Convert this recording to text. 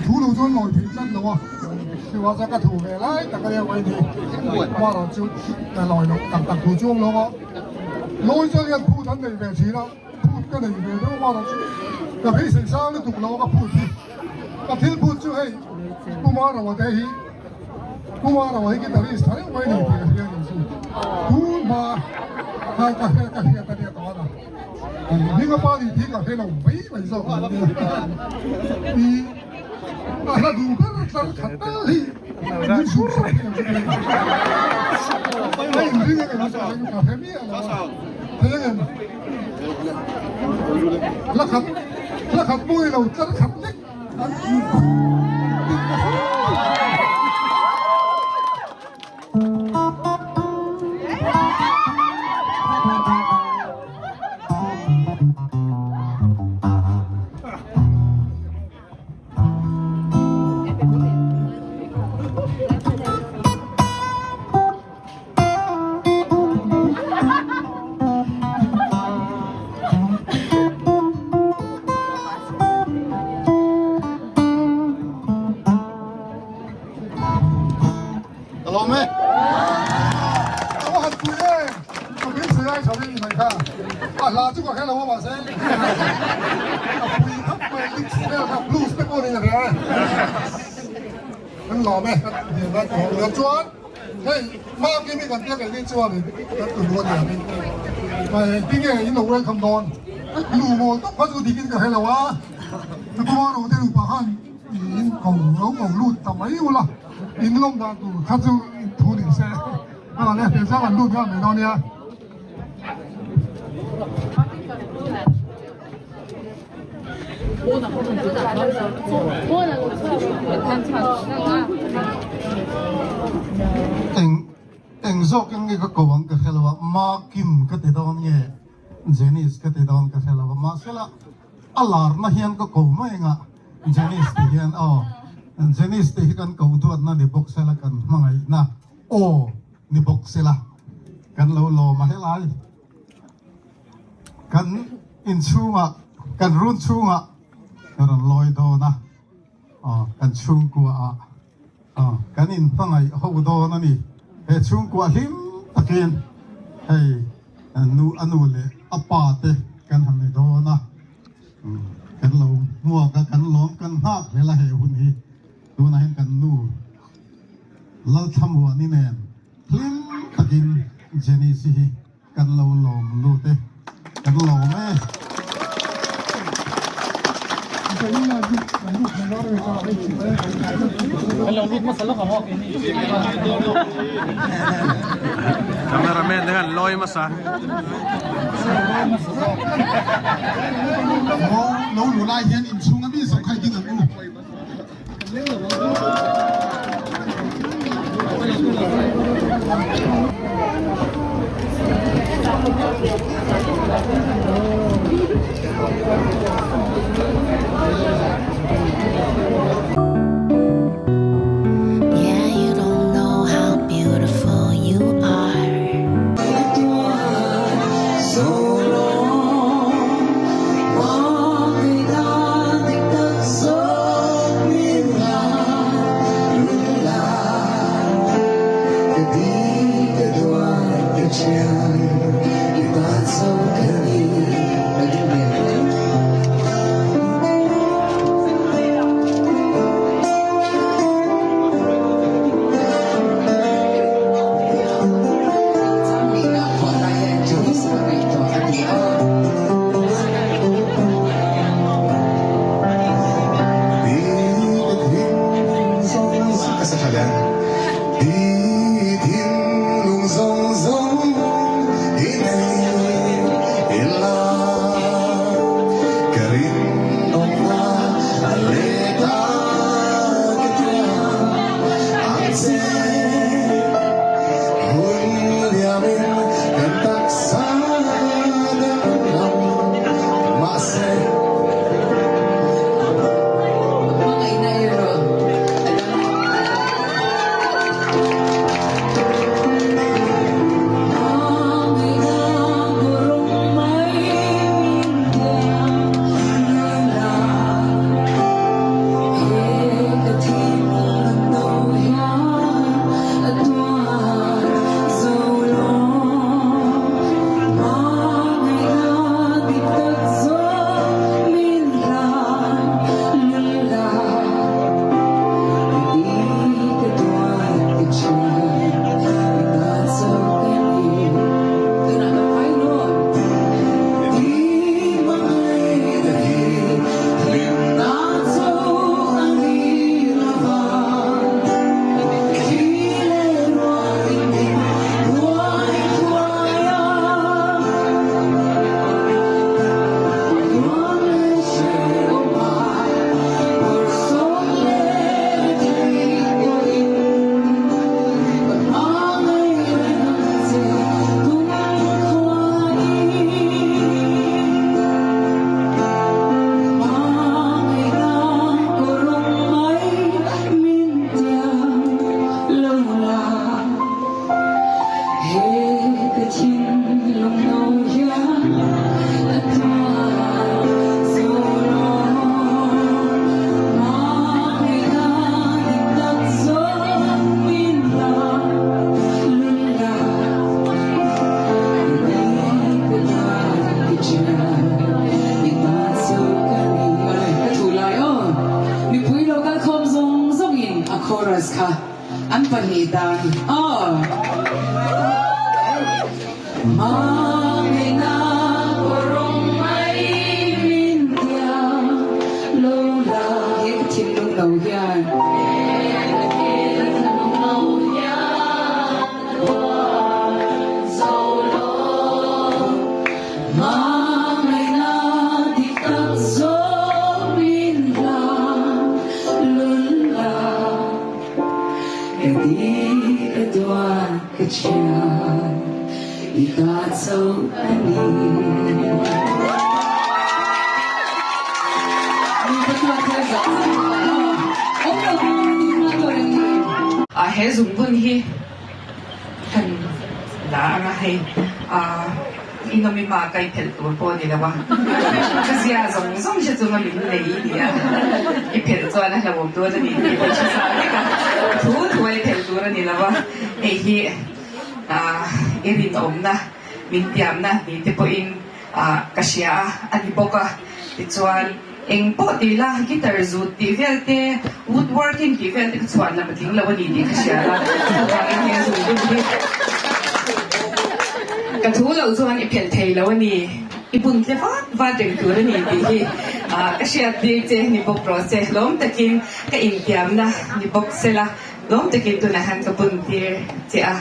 Thu lo chuan lawi theih tlat lo a, chuvang ka thu ve lai tak a nia mai ni. Amaherawh chu ka lawi loh tak tak thu chuang lo a, lawi chuan hian phut an nei ve thin a, phut ka nei ve deuh amaherawh chu ka beisei sang lutuk lo a ka phut hi. Ka thil phut chu hei Pu Marawa te hi Pu Marawa hi guitarist tha reuh mai ni tih ka hria a nih chu. Tun hma khan ka hria ka hriat a nia tawh a. Hminga pa nih hi ka hre lo mai mai zawk ang nia. I a hla duh ber tlar khat tal hi min suh sak hi ang chu ka A inring ang em chu ka hre miah lo a. Thei ang em? Hla khat hla khat mawi lo tlar khat lek an tih nasa. Ka lawm e. Ka va han pui e. Ka beisei ai tha ve ni mai kha. A hla chu ka hre lo a mahse a pui khawp mai lyrics vel kha blues te pawh ni ka hria e. Kan lawm e. Kan lawm e. Chuan hei Maki mi kan tia kei ni chuan kan tu luan lian in tinge in lo welcome dawn. Lu mawl tawp kha chu dik in ka hre lo a. Kumar ro te nupa khan in ko lo ko lut ta mai ula. In lawm dan tur kha chu in thu ni se a le hmel chang an lut nghal mai dawn nia. Eng eng zawk in nge ka ko ang ka hre lo a, Ma Kim ka ti dawn nge Janice ka ti dawn ka hre lo a, mahsela A larna hian ka ko mai anga Janice ti hian aw Janice tih hi kan ko duatna ni bawk sela kan hmangaihna aw ni bawk sela kan lo lawm a helai kan inchhungah kan run chhungah ka rawn lawi dawn a aw kan chhungkua ah aw kan in hmangaih ho dawn a ni he chhungkua hlim takin hei nu a nu leh a pa te kan han ni dawn a kan lo hmuak a kan lawm kan nghak hlel a he hun hi tunah hian kan nu Lalthlamuani nen hlim takin Janice hi Kan lo lawm lut e. Kan lawm e. Cameraman te khan lawi hmasa. Lo lu lai hian inchhung a mi zawk kha i ding ang u. Yeah, you don't know how beautiful you are. kha an pahnih dan aw. Mamina kawrawng mai min tiang lo la. He ka thinlung lo hian. He ka thinlung lo hian a tuar zo lo. Mamina dik tak zawk min hlan lun la. Ka di ka duat ka thian i ta chauh a ni. He zungbun hi kan la anga hei inawm ima kai phelh tur pawh a ni lo a, ka zia zawng zawng hre chunga min nei i ni a, i phelh chuan a hlauhawm dawn a ni tih pawh hre sa vek a, thu thu a i phelh tur a ni lo a, hei hi i rinawmna min tiamna ni te pawhin ka hria a, a ni bawk a, tichuan eng pawh ti la guitar zut tih vel te, wood working tih vel te ka chhuan lam a tling lo a ni tih ka hria a, chuvangin he zungbun hi ka thu loh chuan i phelh thei lo a ni, i bun tle vat vat reng tur a ni tih hi ka hriat tir che ni bawk rawh se, lawm takin ka intiamna ni bawk se la, lawm takin tunah hian ka bun tir che a.